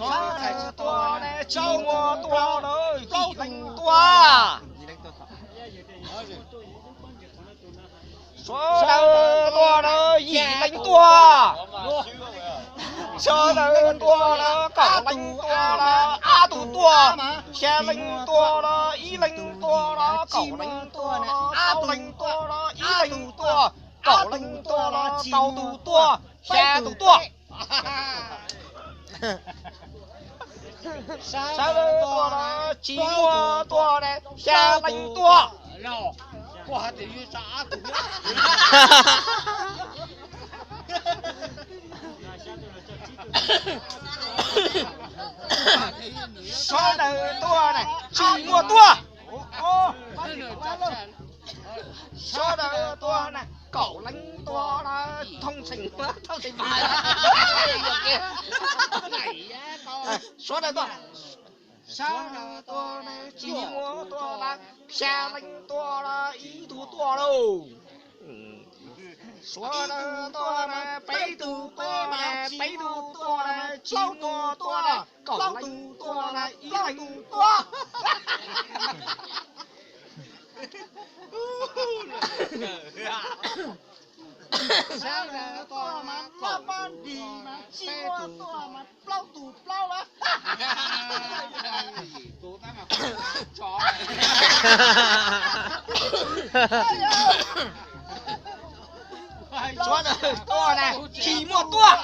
Sawv daws tuaj na, tsis muaj tuaj na, yim leej tuaj. Sawv daws tuaj na, yim leej tuaj. Sawv daws tuaj na, kaum leej tuaj na, ob tug tuaj. Xya leej tuaj na, ib leej tuaj na, kaum leej tuaj na, plaub leej tuaj na, ib leej tuaj, kaum leej tuaj na, rau tug tuaj, xya tug tuaj. Sawv daws tuaj na, tsis muaj tuaj na, xya leej tuaj. Sawv daws tuaj na, tsis muaj tuaj. Sawv daws tuaj na, kaum leej tuaj na, thoob xeem, thoob xeem mas. Sawv daws tuaj. Sawv daws tuaj na, tsis muaj tuaj na, xya leej tuaj na, ib tug tuaj lauj. Sawv daws tuaj na, peb tug tuaj na, peb tug tuaj na, tsis muaj tuaj na, kaum leej tuaj na, ib leej tuaj. Sawv daws tuaj mas plaub pab dis mas tsis muaj tuaj mas plaub tug plaub lawm. Sawv daws tuaj na, tsis muaj tuaj.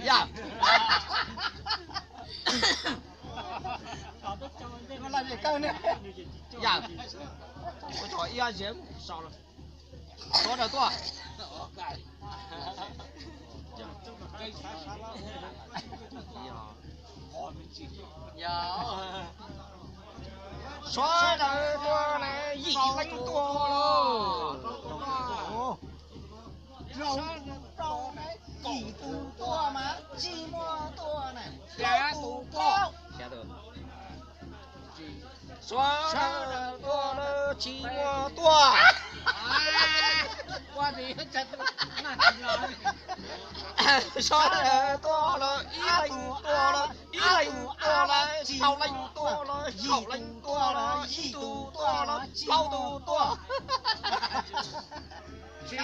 Yog. Yog. Ua tso ib ob zes sau los. Sawv daws tuaj. Sawv daws tuaj na, yim leej tuaj lauj. Rau, rau, yim tug tuaj mas tsis muaj tuaj na, plaub tug tuaj. Sawv daws tuaj na, tsis muaj tuaj. Sawv daws tuaj na, ib leeg tuaj na, ib leeg tuaj na, rau leej tuaj na, kaum leej tuaj na, yim tug tuaj na, plaub tug tuaj. Tsis